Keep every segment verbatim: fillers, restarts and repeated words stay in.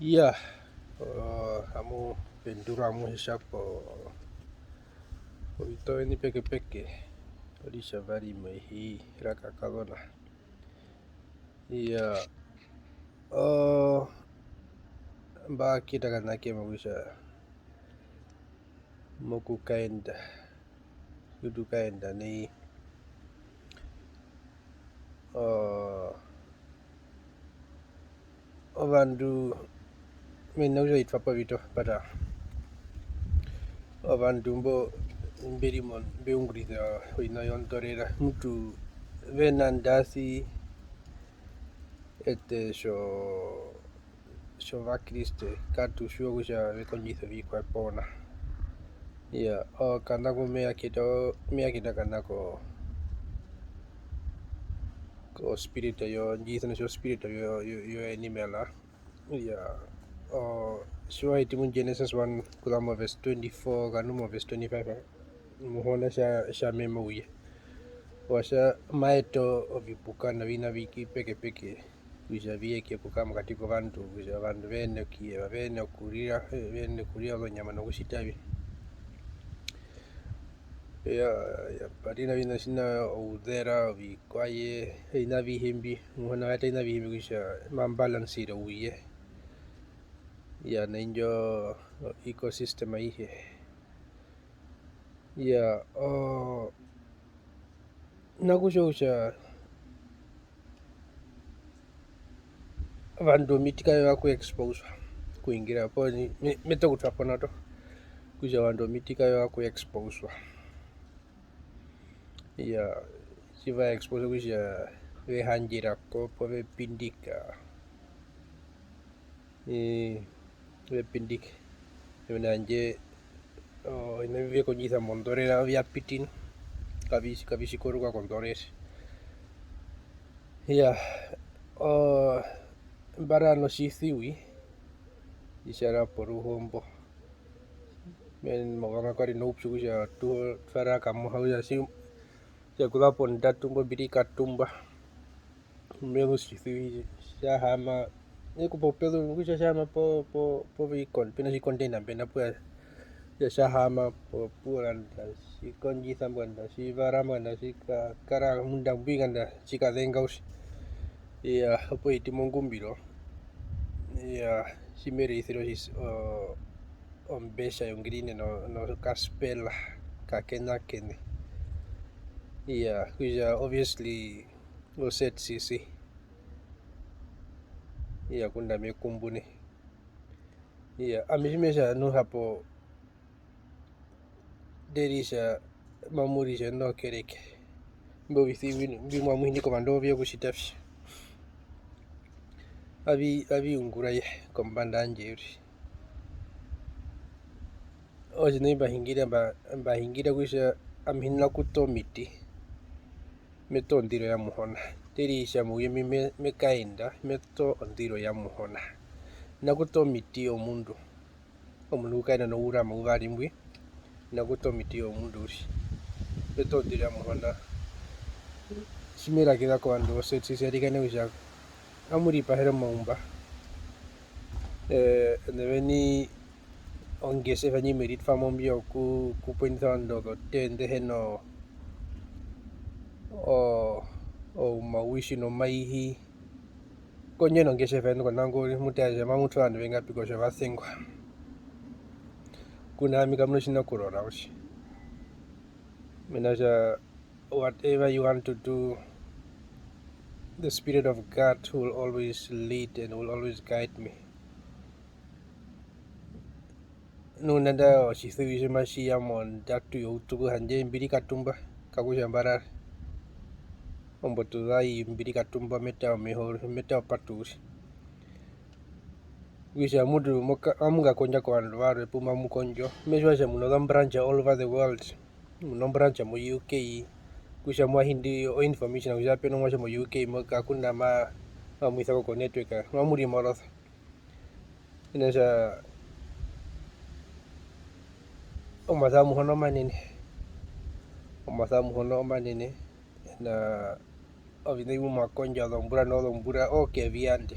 Iyaa, oo, amu pendura amuhe tjapo, ovita oviṋa pekepeke, oritjavari mehi ra kakazona. Iyaa, oo, mba kita kanakema kutja mokukaenda, ku tu kaenda nai, oo, ovandu mena rokutja vi twa po ovito, but, ah, ovandu mbo mbe ri mo-, mbe ungurisa oviṋa vyondorera, mutu ve na ndasi ete tjo-, tjOvakriste, katu tjiwa kutja ve kondjisa ovikwaye pona. Iyaa, okana ku me ya kita, me ya kita okana ko, ko spirit yo, ndji isana kutja o spirit yo, yo, yo animal. Iyaa, oo, tji wa hiti mu Genesis one, okuza mo verse twenty-four, okayanda mo verse twenty-five, Muhona tja, tja mema ouye. Wa tja ma eta ovipuka noviṋa viki pekepeke, kutja vi ye kepuka mokati kovandu, kutja ovandu ve yenene okuyeva, ve yenene okurira, ve yenene okurira ozonyama nokutjita vi. Iyaa, iyaa, pa ri noviṋa tjina ouzera, ovikwaye, oviṋa avihe mbi, Muhona wa eta oviṋa avihe mbi kutja ma balansire ouye. Iyaa, na indjo ecosystem aihe. Iyaa, oo, na kutja kutja ovandu omiti kave va ku exposwa, okuhungira po, me-, me tokutwa po na to, kutja ovandu omiti kave va ku exposwa. Iyaa, tji va exposwa kutja ve handjera ko, poo ve pindika. Ii, ve pindike. Mena randje, oo, oviṋa mbi ve kondjisa mondorera vya piti nu, kavi-, kavi tji koruka kondorera. Iyaa, oo, mba ri notjisiwi, tji tja ri poruhombo. Mena rokuvanga kwa ri noupyu kutja tu-, twa ri kamuha kutja tji-, kutja okuza pondatu mbo mbi ri katumba. Me zu otjisiwi tja haama, me ku popezu kutja tja haama po, po, po vikon-, pe na tjikonteina mbena puya, kutja tja haama po, opuwo nganda tji kondjisa mbwanda, tji vara mbwanda, tji ka-, kara munda mbwi nganda tji kazenga uriri. Iyaa, opuwo e hiti mongumbiro. Iyaa, tji me raisire otjis-, o-, ombetja yongirine no-, nokaspela kakenakene. Iyaa, kutja obviously, o Z C C. Iyaa, ngunda me kumbu nai. Iyaa, ami tji me tja nu hapo, nde ritja mamu ritja nokereke. Imbi ovisivi mbi-, mbi mamu hinika ovandu ovo ve ya okutjita vi. Avi-, avi ungura ye kombanda yandje uriri. Otjiṋa tji mba hungire, mba-, mba hungire kutja ami hi na kuta omiti, me ta ondiro ya Muhona. Nde ritja mouye mbwi me-, me kaenda, me ta ondiro ya Muhona. Hi na kuta omiti yomundu. Omundu ngu kaenda nourama uvari mbwi, hi na kuta omiti yomundu uriri. Me ta ondiro ya Muhona. Tji me rakiza kovandu vo Z C C arikana kutja, amu ripahere omaumba. Eh, ene veni ongesefa ndji me ritwa mo mbyo ku-, kupwendisa ovandu ozotee nḓe hi na o-, o-, oumawisi nomaihi. Kondje nongesefa yenu konango uriri, mu tara kutja mamu twa ovandu vengapi kutja va sengwa. Ku na ami kamu na otjiṋa okurora uriri. Mena rokutja, whatever you want to do, the Spirit of God will always lead and will always guide me. Nu nanda otjisuvi tji matji ya mondatu youtuku, handje mbi ri katumba, kakutja mba rara. Ombotu zai mbi ri katumba, me ta omeho, me ta opatu uriri. Kutja mutu moka-, amu kakondja kovandu varwe pu mamu kondjo. Me tjiwa kutja mu na ozombranch all over the world. Mu na ombranch mo U K, kutja mwa hindi o information kutja pe na omuatje mo U K moka, ngunda ma-, ma mu isa ko network, mamu ri morosa. Mena rokutja omasa wa Muhona omanene. Omasa wa Muhona omanene. Na oviṋa imbi mwa kondja ozombura nozombura, oo ke vi yande.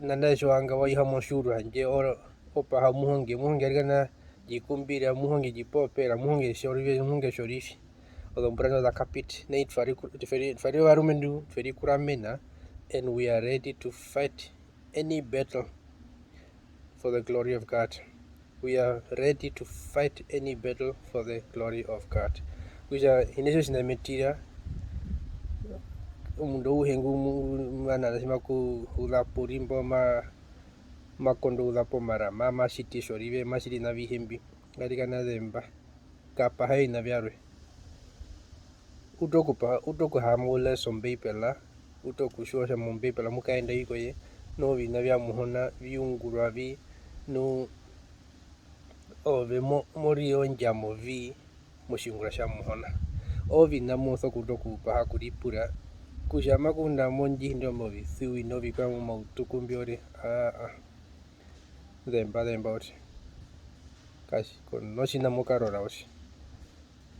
Nandarire tji wa hanga wa iha motjiuru, handje o-, o paha omuhonge, omuhonge arikana ndji kumbire, omuhonge ndji popera, omuhonge tjorive, omuhonge tjorive. Ozombura ndo za kapita, nai twa ri ku-, twe ri, twa ri ovarumendu, twe rikuramena, and we are ready to fight any battle for the glory of God. We are ready to fight any battle for the glory of God. Kutja hi na tjo tji na me tira, omundu auhe ngu mu-, ngu ma nana tji ma ku uza po rimbo, ma-, ma kondo uza po marama, ma tjiti tjorive, ma tjiti na vihe mbi, arikana zemba, ka paha oviṋa vyarwe. Uta okupa-, uta okuhaama u lesa Ombeibela, uta okutjiwa kutja mOmbeibela mu kaenda vi koye, nu oviṋa vya Muhona vi ungurwa vi, nu ove mo-, mo rire ondjamo vi motjiungura tja Muhona. Oviṋa mo sokuuta okupaha okuripura, kutja ma kunda mondjihindi omovisiwi novikwao momautuku mbyo ri, aa, aa. Zemba, zemba uriri. Kasi, ko notjiṋa mo karora uriri.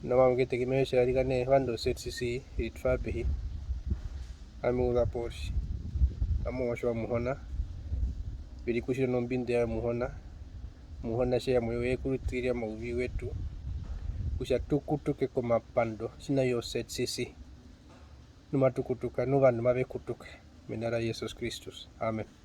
Nao ame ngeteke me tja arikana ovandu o Z C C ritwa pehi. Ame uza po uriri. Ame omuatje wa Muhona. Mbi rikutjire nombindu ya Muhona. Muhona tje ya mo ye, we kurutirire omauvi wetu. Kutja tu kutuke komapando, tjina yo Z C C. Nu matu kutuka, nu ovandu mave kutuka. Mena ra Jesus Kristus. Amen.